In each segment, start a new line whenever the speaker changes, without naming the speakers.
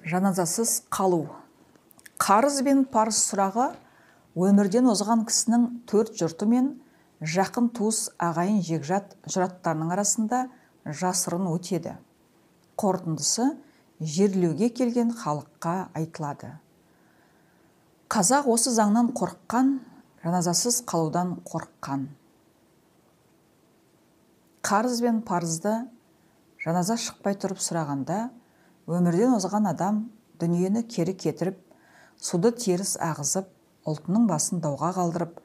Жаназасыз қалу. Қарыз бен парыз сұрағы өмірден озған кісінің төрт жұрты мен жақын туыс ағайын жекжат жұраттарының арасында жасырын өтеді. Қорытындысы жерлеуге келген халыққа айтылады. Қазақ осы заңнан қорыққан, жаназасыз қалудан қорыққан. Қарыз бен парызды жаназа шықпай тұрып сұрағанда, өмірден озған адам дүниені кері кетіріп, суды теріс ағызып, ұлтының басын дауға қалдырып,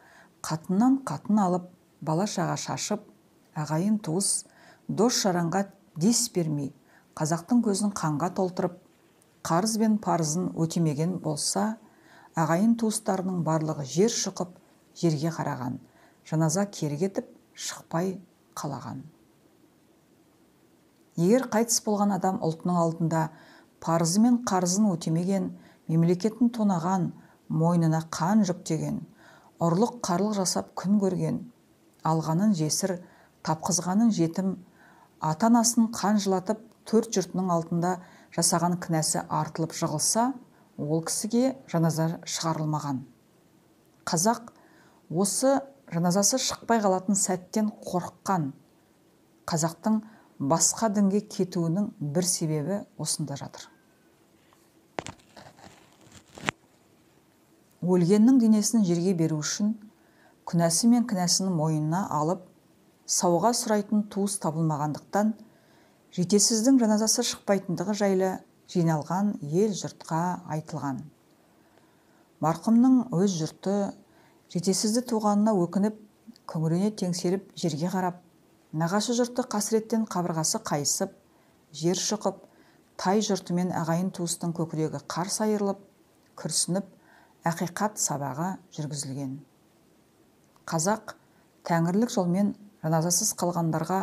қатыннан қатын алып, бала-шаға шашып, ағайын туыс, дос жаранға дес бермей, қазақтың көзін қанға толтырып, қарыз бен парызын өтемеген болса, ағайын туыстарының барлығы жер шұқып, жерге қараған, жаназа кері кетіп, шықпай қалаған. Егер қайтыс болған адам ұлтының алдында парызы мен қарызын өтемеген, мемлекетін тонаған, мойнына қан жүктеген, ұрлық қарлық жасап күн көрген, алғанын жесір, тапқызғанын жетім, ата-анасын қан жылатып, төрт жұртының алдында жасаған кінәсі артылып жығылса, ол кісіге жаназа шығарылмаған. Қазақ осы жаназасы шықпай қалатын сәттен қорыққан. Қазақтың басқа дінге кетуінің бір себебі осында жатыр. Өлгеннің денесін жерге беру үшін күнәсі мен кінәсін мойнына алып, сауға сұрайтын туыс табылмағандықтан, жетесіздің жаназасы шықпайтындығы жайлы жиналған ел жұртқа айтылған. Марқұмның өз жұрты жетесізді туғанына өкініп, күңірене теңселіп жерге қарап, нағашы жұрты қасіреттен қабырғасы қайысып, жер шұқып, тай жұртымен ағайын туыстың көкірегі қарс айырылып, күрсініп, ақиқат сабағы жүргізілген. Қазақ тәңірлік жолмен жаназасыз қалғандарға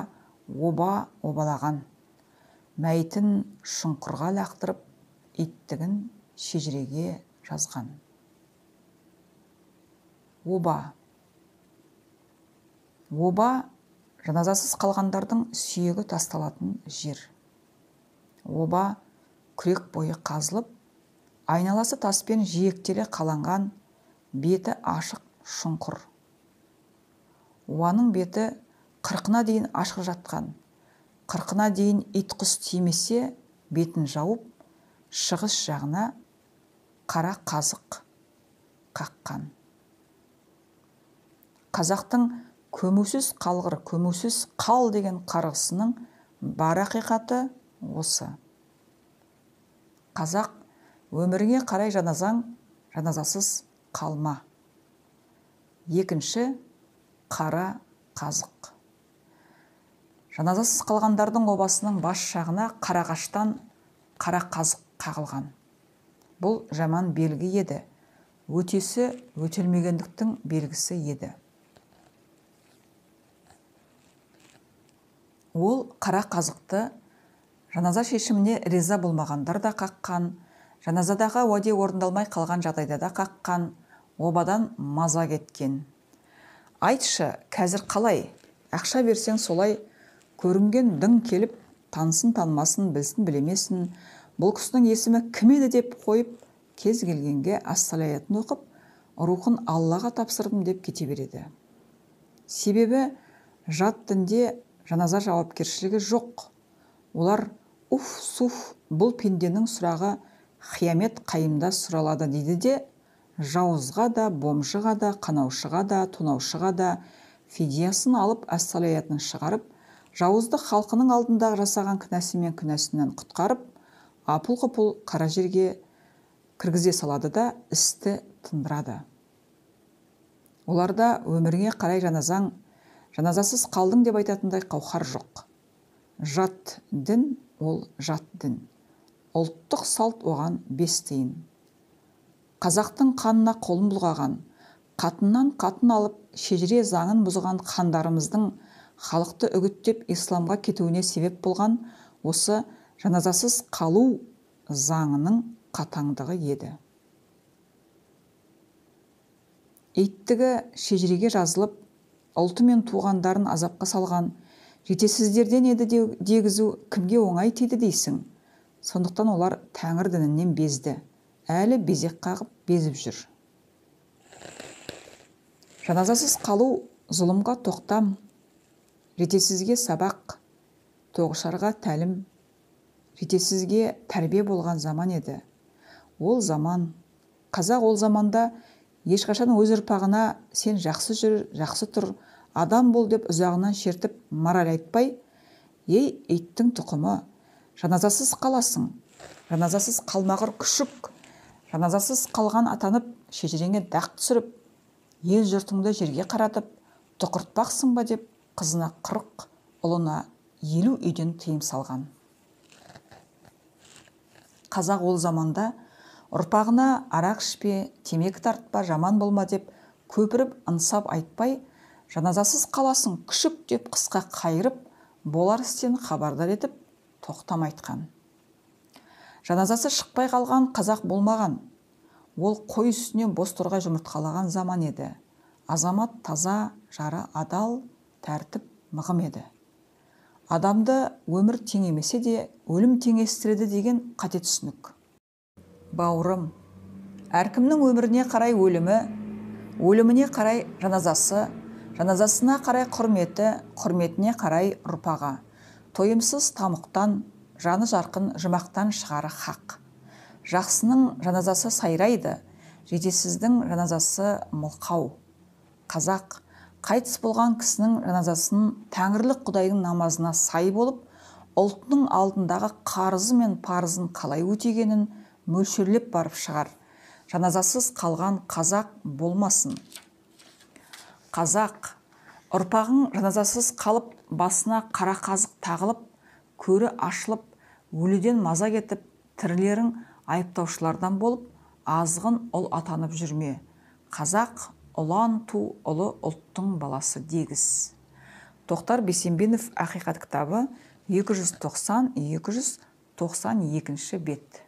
оба обалаған, мәйітін шұңқырға лақтырып, иттігін шежіреге жазған. Оба. Оба жаназасыз қалғандардың сүйегі тасталатын жер. Оба күрек бойы қазылып, айналасы таспен жиектеле қаланған, беті ашық шұңқыр. Оаның беті қырқына дейін ашық жатқан. Қырқына дейін ит құс тимесе, бетін жауып, шығыс жағына қара қазық қаққан. Қазақтың көмусіз қалғыр, көмусіз қал деген қарғысының бар ақиқаты осы. Қазақ өміріңе қарай жаназаң, жаназасыз қалма. Екінші, қара қазық. Жаназасыз қалғандардың обасының бас жағына қарағаштан қара қазық қағылған. Бұл жаман белгі еді. Өтесі өтелмегендіктің белгісі еді. Ол қара қазықты жаназа шешіміне риза болмағандар да қаққан, жаназадағы уәде орындалмай қалған жағдайда да қаққан, обадан маза кеткен. Айтшы, қазір қалай? Ақша берсең солай, көрінген дың келіп, танысын танымасын, білсін білемесін, бұл кісінің есімі кім еді деп қойып, кез келгенге ассалаятын оқып, рухын Аллаға тапсырдым деп кете береді. Себебі жат дінде жаназа жауапкершілігі жоқ. Олар уф-суф, бұл пенденің сұрағы қиямет қайымда сұралады дейді де, жауызға да, бомжыға да, қанаушыға да, тонаушыға да фидиясын алып, ассалаятын шығарып, жауызды халқының алдындағы жасаған кінәсі мен күнәсінен құтқарып, апыл-құпыл қара жерге кіргізе салады да, істі тындырады. Оларда өміріңе қарай жаназаң, жаназасыз қалдың деп айтатындай қауһар жоқ. Жат дін ол жат дін. Ұлттық салт оған бес тиын. Қазақтың қанына қолын бұлғаған, қатыннан қатын алып, шежіре заңын бұзған хандарымыздың халықты үгіттеп исламға кетуіне себеп болған осы жаназасыз қалу заңының қатаңдығы еді. Иттігі шежіреге жазылып, ұлты мен туғандарын азапқа салған, жетесіздерден еді дегізу кімге оңай тиді дейсің? Сондықтан олар тәңір дінінен безді. Әлі безек қағып безіп жүр. Жаназасыз қалу зұлымға тоқтам, жетесізге сабақ, тоғышарға тәлім, жетесізге тәрбие болған заман еді. Ол заман, қазақ ол заманда ешқашан өз ұрпағына сен жақсы жүр, жақсы тұр, адам бол деп ұзағынан шертіп мораль айтпай, ей, иттің тұқымы, жаназасыз қаласың, жаназасыз қалмағыр күшік, жаназасыз қалған атанып, шежіреңе дақ түсіріп, ел жұртыңды жерге қаратып, тұқыртпақсың ба деп қызына 40, ұлына 50 үйден тыйым салған. Қазақ ол заманда ұрпағына арақ ішпе, темекі тартпа, жаман болма деп көпіріп ынсап айтпай, жаназасыз қаласың күшік деп қысқа қайырып, болар істен хабардар етіп, тоқтам айтқан. Жаназасы шықпай қалған қазақ болмаған. Ол қой үстіне бос торғай жұмыртқалаған заман еді. Азамат таза, жары адал, тәртіп мығым еді. Адамды өмір теңемесе де, өлім теңестіреді деген қате түсінік. Бауырым, әркімнің өміріне қарай өлімі, өліміне қарай жаназасы, жаназасына қарай құрметі, құрметіне қарай ұрпағы. Тойымсыз тамұқтан, жаны жарқын жұмақтан шығары хақ. Жақсының жаназасы сайрайды, жетесіздің жаназасы мылқау. Қазақ, қайтыс болған кісінің жаназасын тәңірлік құдайдың намазына сай болып, ұлтының алдындағы қарызы мен парызын қалай өтегенін мөлшерлеп барып шығар. Жаназасыз қалған қазақ болмасын. Қазақ, ұрпағың жаназасыз қалып, басына қара қазық тағылып, көрі ашылып, өліден маза кетіп, тірілерің айыптаушылардан болып, азғын ұл атанып жүрме. Қазақ, ұлан ту ұлы ұлттың баласы дегіз. Тоқтар Бейсенбинов Ақиқат кітабы 290-292 бет.